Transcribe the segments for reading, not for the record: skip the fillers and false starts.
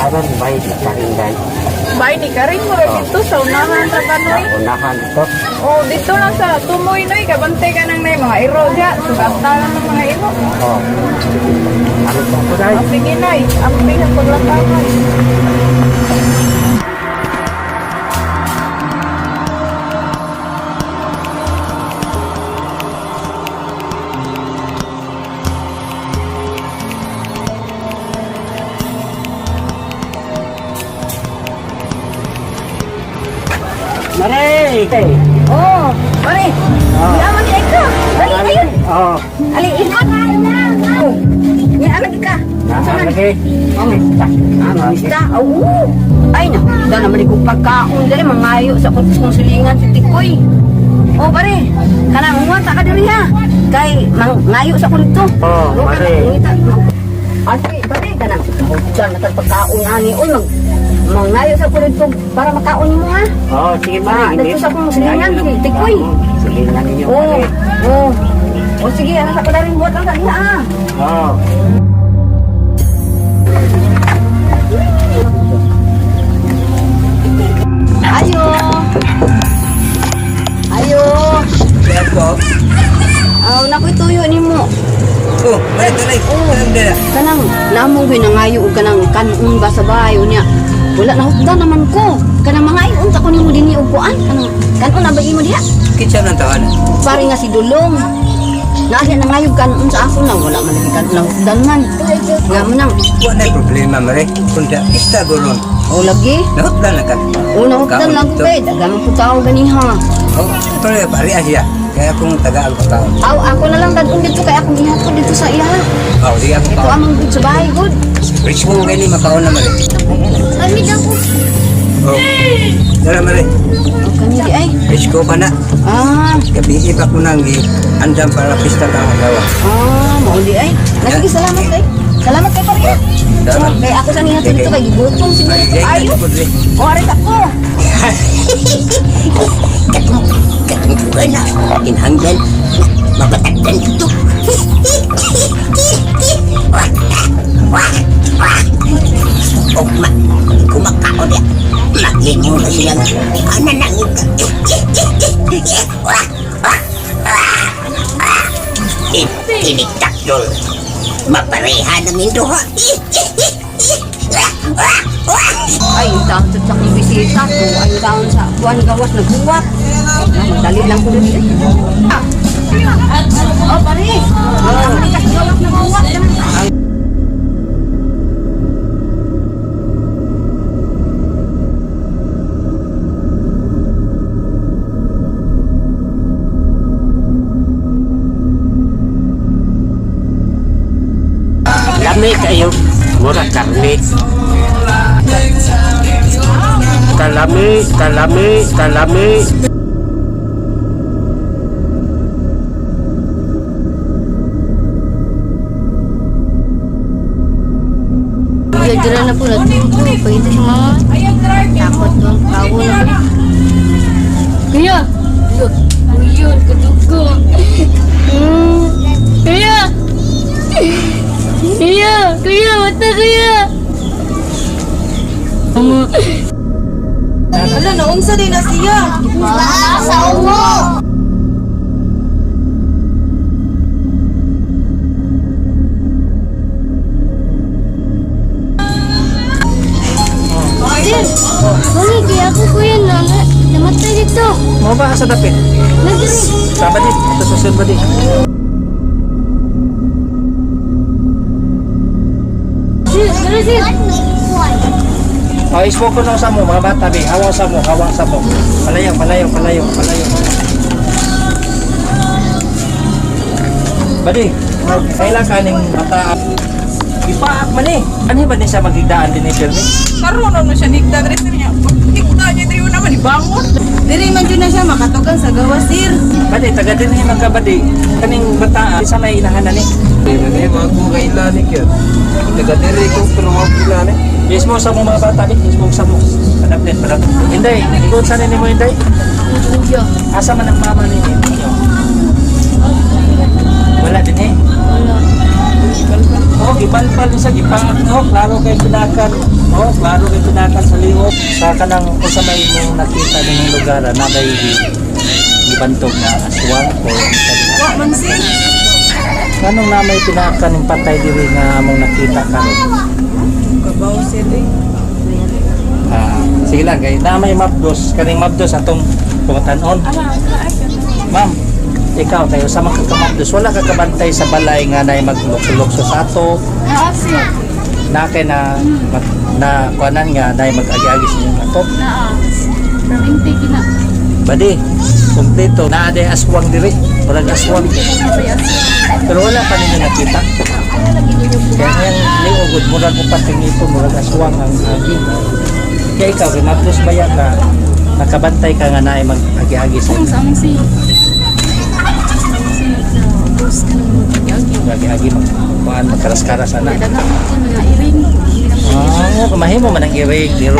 Aron bay di karindan. Bay ni Karin mo dito sa unahan ra ka noy. Unahan ito. Oh, dito lang sa tumoy noy kabantay ka nang nay mga iro diya. Sugata lang ng mga iro. Oh. Ano pa ko dai? Oh, sige nay, amping ang paglatangan. Mare! Oh, pare. Yaman di ka. Dali ayun. Oh. Ali ikot. Oh. Ni anak ka. Naa lagi. Ah, mista. Oh. Ay na, da naman ko pagkaon dali mangayo sa kong kong silingan si Tikoy. Oh, pare. Kana muwanta ka diri ha. Kay mangayo sa ko dito. Oh, pare. Ate, pare kana. Diyan na tag pagkaon ani oy mag mangayo sa ko dito para makaon mo ha. Oh, sige mare. Ah, dito sa akong silingan, si Tikoy. Silingan ninyo Oh, mare. oh. O sige, ano sa ko rin buhat lang sa diha ah. Oh. Ayo. Ayo. Apo. Aw, nakoy tuyo nimo. Oh, balik tuloy. Oh. Kanang namong gyud nangayo og kanang kanon ba sa bahay unya. Wala na hukda naman ko. Kanang mga ayon ta ko nimo dinhi og kuan. Kanang kanon na ba imo diha? Kitsa ng taon. Pare nga si Dulong. Naa nangayo kanon sa ako na wala man lagi kanon na hukdan man. Nga man nang Wala na problema, mare. Kunda pista goron. o lagi. Nahutdan na ka. O nahukdan lang ko kay dagan ko tao ganiha. Oh, tuloy pare siya. Kaya akong tagaan ko taon. Aw, ako na lang dadun dito kay akong ihatod dito sa iya. Oh, sige akong Ito kaon. amang good sa bahay good. Rich mo gani makaon na mare. Kami daw ko. Oh. Dara mare. Oh, kami di ay. Rich ko pa na. Ah, Gabi iba ko nang gi andam para pista ka ang gawa. ah, mao di ay. Na, sige, salamat kay. Salamat kay pare. Salamat. Kay ako sa nihatod dito kay gigutom siguro ito ayo. O arit ako. Katong na, kinahanglan, mabatagdan ito. Ugma, kumakaon niya. Maglinyo na siya. Ano nang Tiniktakdol. Mapareha ng duha. Ay, taon sa akong bisita ko. Ay, taon sa kuan gawas naghuwat. Ah, magdali lang ko dito. Ah. Oh, pare. Ah, gawas naghuwat. Lami kayo. Mura karne. Kalami, kalami, kalami. Kuya, dira na po natulog. Pagkita si mama. Takot doon. Kawo na po. Kuya! Kuya, kadugo. Kuya! Kuya! Kuya, mata kuya! Mama. Ala, naunsa din na siya. Sa uwo! Sir, mami, kaya ako kuya na namatay dito. Mo ba sa dapit? Nandito. Sama di, ito sa sunod di. Sir, tara sir. Oh, ismo ko na sa mo, mga bata, be. Hawa sa mo, hawa sa mo. Palayo, palayo, palayo, palayo. Badi, kailan ka ning bata? Ipaak man eh. Ano ba ni siya magigdaan din ni Jeremy? Karon ano siya nigda diri sir niya. Higda niya diri naman ibangon. Diri man jud na siya makatugan sa gawas sir. Badi, taga din ni magkabadi. Kaning bata, sa may inahanan ni. Hindi, wag mo kailan eh. Taga-diri ko, pero wag kailan eh. Yes mo sa mo mga bata, be. Yes mo sa mo. Padaplit, padaplit. Inday, ikot sa nini mo, Inday. Kuya. Asa man ang mama ninyo? Wala din eh. Wala. Oh, gipalpal ni siya, gipangak no, klaro kay pinakan. Oh, klaro kay pinakan sa liot. Sa kanang usa may imong nakita ning lugar na may gibantog na aswang o unsa diha. Wa man sir. Nganong na may pinakan ning patay diri nga among nakita karon? Kabaw sir eh. Ah, sige lang kay na may mapdos kaning mapdos atong pangutanon. Ma'am, ikaw kayo sa mga kakamapdos, wala ka kabantay sa balay nga nay maglukso-lukso sa ato. Naa sir. Na kay na na kuanan nga nay mag-agi-agi sa inyong ato. Naa. From intake na. Badi, kumpleto. Naa day aswang diri. Walang aswang. Pero wala pa ninyo nakita. Kaya ngayon, liugod, murag upat yung ito, murag aswang ang agi. Kaya ikaw, kay mapdos ba yan ka, nakabantay ka nga naay mag-agi-agi sa Kung inyo. sa aming si si na boss ka nang mag-agi. Agi-agi, magkuhan, magkaras-karas, ana. Kaya daga ko na iring. Ah, mahimo man ang irig, diro,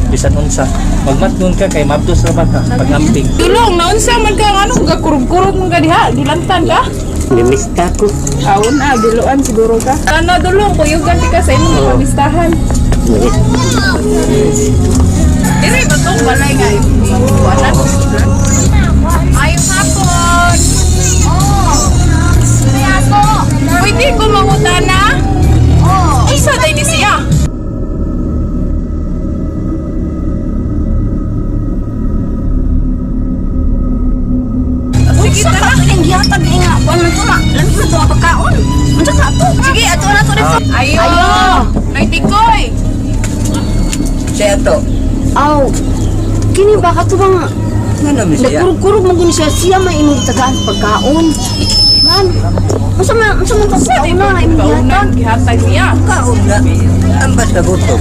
bisan unsa. Magmatngon ka kay mabdos ra ba ka pag-amping. Dulong naunsa man ka nga ano gakurog-kurog man ka diha, gilantan ka. Mimista ko. Awon na giluan siguro ka. Ano dulong kuyugan ti ka sa imong ipamistahan. Diri ba tong balay nga ikuanan? Ayong hapon. Oh. Pwede ko mangutana? Oh. Unsa day ni siya? Sige, Unsa tara. ka ning gihatag ni nga kuan man to ma. Lami man to ang pagkaon. Unsa ka to? Sige, ato na to dito. Ayo. Noy tikoy. Siya to. Aw. Kini ba ka to bang Nga naman siya. nagkurog-kurog man gud siya siya may imong tagaan pagkaon. Man, unsa man to pagkaon na imong gihatag? Kaunan gihatag niya. Kaon na. Ambas na gutom.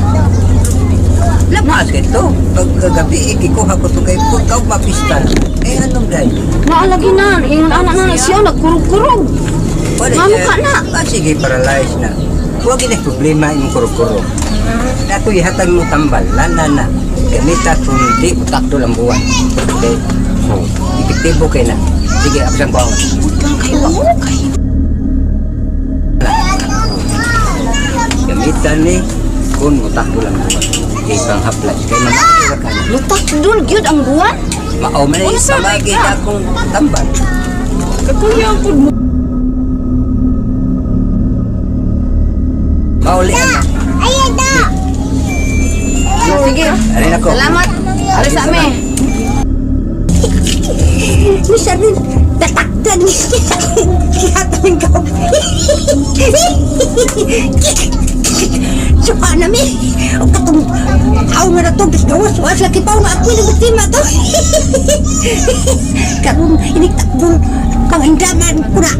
Lapas ito. Pagkagabi, ikikuha ko ito kay Pagkaw mapista. Eh, anong dahil? Naalagi na, ingon anak na siya nagkurog-kurog. Wala Mamo siya. ka na. Ah, sige, paralyzed na. Huwag na problema imong kurukuro. Ako ihatag mo tambal, lana na. Gamita kung di utak lang buwan. Okay? Oh, epektibo kay na. Sige, absang ko. Gamitan ni kung utak lang buwan. Kay pang haplas, kay mamakira ka na. Lutak dul gyud ang buwan. Mao man ay Unsa may pamagi ka? na akong tambal. Kakuyaw pud mo. Mauli na. Sige. Arin ako. Salamat. Alis sa amin. Minsan din, tatakdan Gihatag ka. Suka na mi. O katong, aw nga na to, gawas, was lagi pa, nga ako yung biktima to. Karon initakbong panghindaman ko na.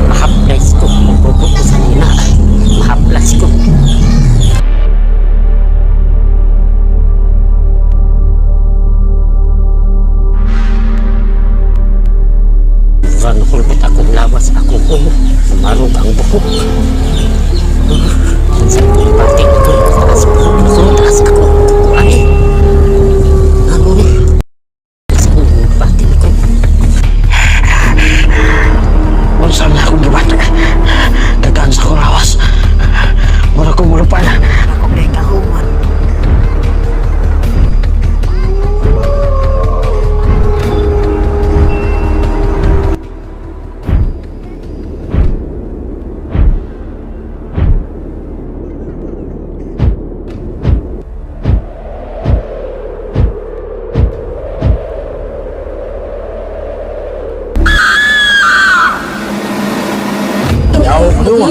Mahaplas ko, magbubot ko sa nina. Mahaplas ko. Rano kulbot akong lawas, akong ulo. Marog ang buhok. Sa pati ko, taas ko, taas ako. Ay, ano ni? Sa pati ko. Unsa na akong gibat? Tagaan sa akong lawas. Mura ko mulupan. Ako kay kahuman.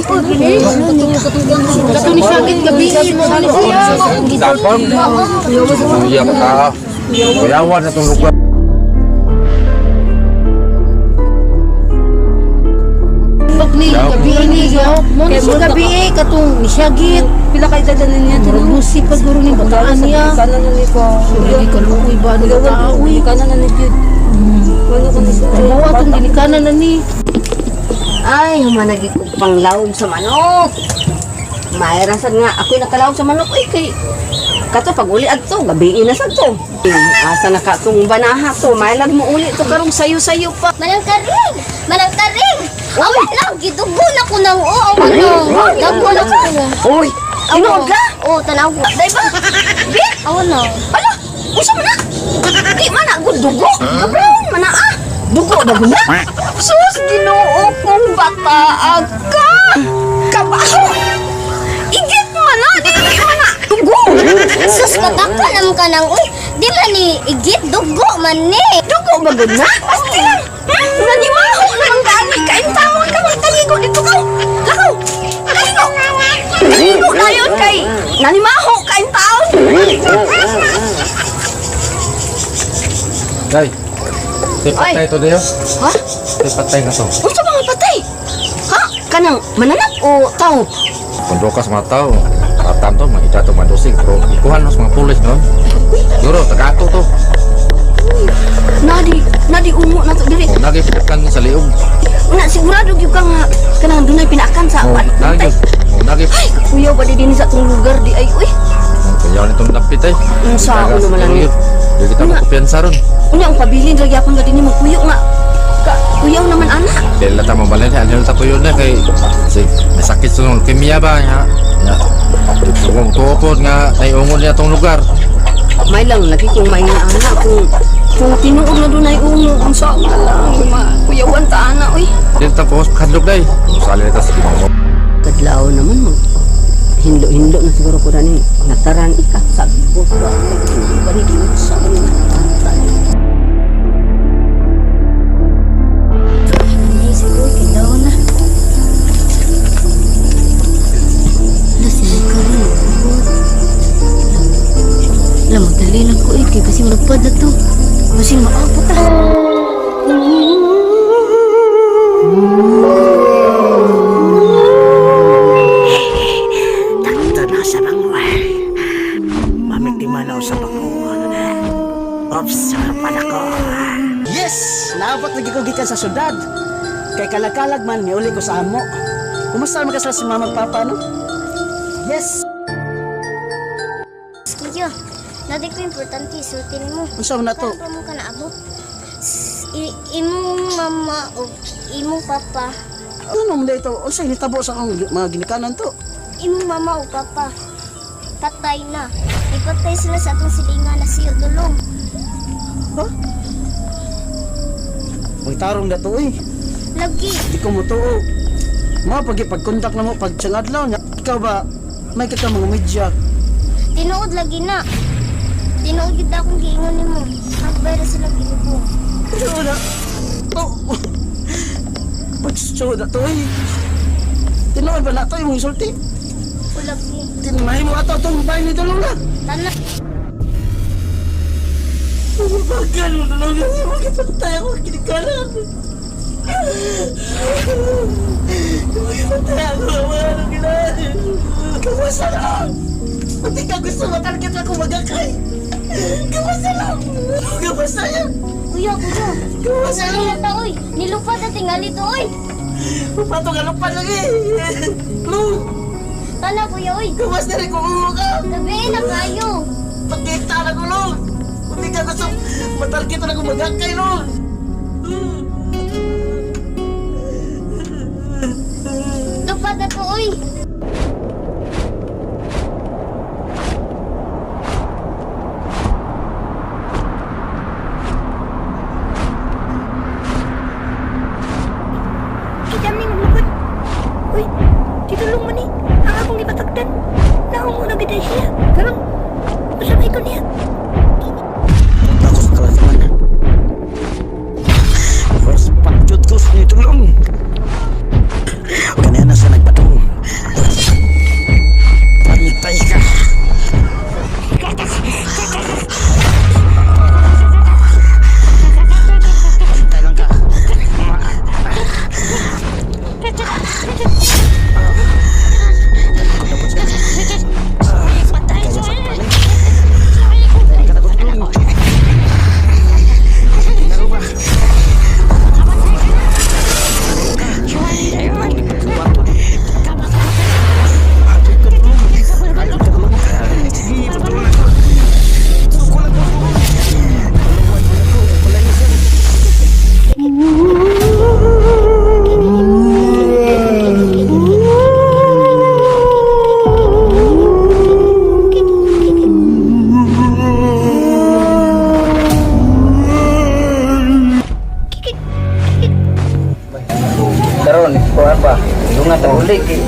Kato ni sakit gabi. Tapang. Iya ka. Kuyawan na itong lugar. Ni gabi ni. Mo ni siya gabi eh katong misyagit. Pila kay edad na niya? Murag musi pa guro ni bataan niya. Kana na ni ko. Lagi kaluoy ba ni bataa uy. Kana na ni Jude. Wala ko ni Trabaho atong ginikanan na ni. Ay, humanagi ko panglawog sa manok. Mayra sad nga, ako'y nakalawog sa manok. Uy, kay kato pag uli adto, gabi na sad to. Asa na ka tong banaha to, maylag mo uli to karong sayo-sayo pa. Manang karing! Manang karing! Awa lang, gidugo na ko nang oo. Awa lang. Dago na ko. Uy, tinuod ka? Oo, tanaw ko. Day ba? Bi? Awa na. Ala, unsa man na? Di man na gud dugo. Kabrown man na ah. Dugo ba gud na? Sus, Ginoo kong bataa ka. Kabaho. Igit man na, di man na dugo. Sus, katakpan naman ka nang uy. Di man ni igit, dugo man ni. Dugo ba gud na? Asti lang. Nanimaho naman gani kay tawon ka magkaligo dito ka. Lakaw. Kaligo. Kaligo dayon kay nanimaho kay taon. Day. Tay patay to dayo. Ha? Tay patay na to. Unsa mga patay? Ha? Kanang mananap o tao? Kung sa mga tao, katam to, mga ita to, mga dosing. Pero ikuhan no, sa mga pulis no. Siguro, taga-ato to. Nadi, nadi ungo na to diri. O, nagipinakan sa liog. Una sigurado gyud ka nga kanang dunay pinaakan sa O, awan. nagip. O, nagip. Ay, kuya ba di din sa atong lugar di ay uy. Kaya nitong lapit ay. Unsa ako naman lang. Di kita makupiyansa ron. Unya ang pabilin ra gyapon ka dinhi magpuyo nga. Ka, kuyaw naman ana. Dahil lata mabalay na, ano ta yun na kay kasi may sakit sa leukemia ba nga. Ya. Kung tuopod nga naiungon niya tong lugar. May lang lagi kung may nga ana kung tinuod na dunay ungo unsa na lang ma kuyawan ta ana uy. Dili ta pos kadlok day. Usali na ta sa Ginoo. Kadlaw naman mag hinlo-hinlo na siguro ko na ni nataran ika sagbot ba ba ni sa Ay, siguro, kidaw na. Ala, sila ka rin. Ala, magdali lang ko eh. Kaya kasi malupad na to. Kasi maabot ah. Takto na sa bangwal. Mamiktima na sa bangwal. Ops, harapan ako. Yes! Naabot lagi ko gikan sa syudad. Kay kalagkalag man, niuli ko sa amo. Kumusta naman ka sila si mama at papa, no? Yes! Kuya, nadi ko importante isulti nimo. Unsa man na to? Karon pa mo ka naabot. Imong mama o imong papa, Ano man ito? Unsa initabo sa akong mga ginikanan to? imong mama o papa patay na. Ipatay sila sa atong silingan na siyo dulong. Ha? Magtarong na to, eh. Lagi, Di ko mo tuo. Mga pag-ipag-contact na mo pag siyang adlaw niya. Ikaw ba, may kita mga media. tinuod lagi na. Tinuod gid akong giingon nimo. Hagbay ra sila gilubong. Ano na? Oh. Pagsuda to, eh. Tinuod ba na to imong isulti? O lagi. Tinamahin mo ato itong bahay ni Dulong na. Tanan Bagal mo na lang kasi magkipantay ako kinikalan. Magkipantay ako mga anong ginawa. Kamusta lang? Pati ka gusto matarget ako magakay. Kamusta lang? Kamusta yan? Kuya, kuya. Kamusta Dali lang? na ta oy. Nilupad na tingali to oy. Patong ano pa lang eh. Lu, Tana kuya oy. kamusta rin kung ulo ka? Gabi na kayo. Pagkita na ko, Lu. Pati ka gusto matarget na ako magakay, Lu. Lupad na to oy. Idam ni maglupad. Uy, titulong man ni. Ang akong gipatakdan. Naungo na gid siya. Karon, usa may ko niya. Ako sa kalakaman. First pagjud ko sa nitulong. Kanya na siya nagpatong.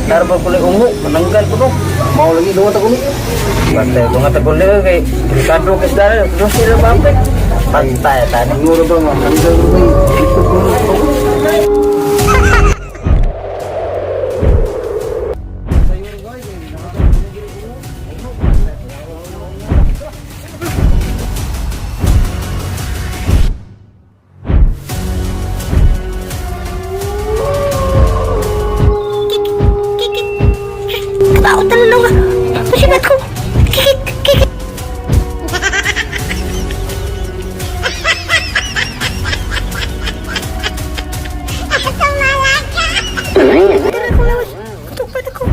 Narbal ko lang ungo, mananggal ko no. Mao lagi lunga ta guni. Bantay lunga ta guni kay delikado kay sila. Terus sila bantay. Pantay tani. Nguro ba mananggal ko Kikik! Kabaot na lang nga! Pasinat ko! Kikik! Kikik! Tara ko lawas! Tupad ako!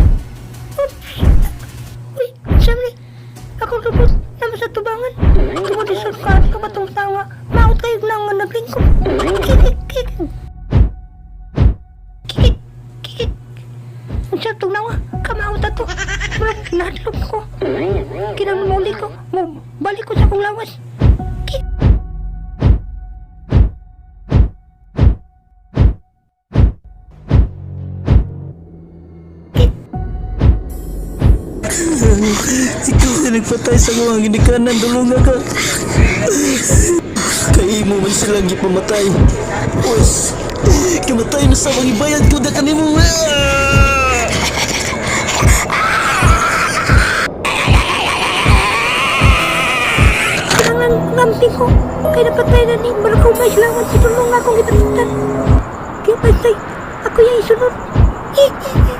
Oops! Uy! Siyempre! Akong lupot naman sa tubangan. Tungod sa kaan ka batong tawa. Maot kayo na nga naglingko. Kikik! Kikik! Kikik! Kikik! Unsa tong nawa? Kamaot ato. Murag nahadlok ko. Kinamuli ko. Mo balik ko sa akong lawas. Kik! Ikaw na nagpatay sa mga ginikanan, dulunga ka. Kay imo man silang gipamatay. Pwes, kamatay na sa mga ibayad ko na kanimo. Kinanglan ngamping ko. Kay napatay na ni murag ko may silangan si tulong akong gipatutan. Kaya pantay, ako yung isunod. Eh, eh.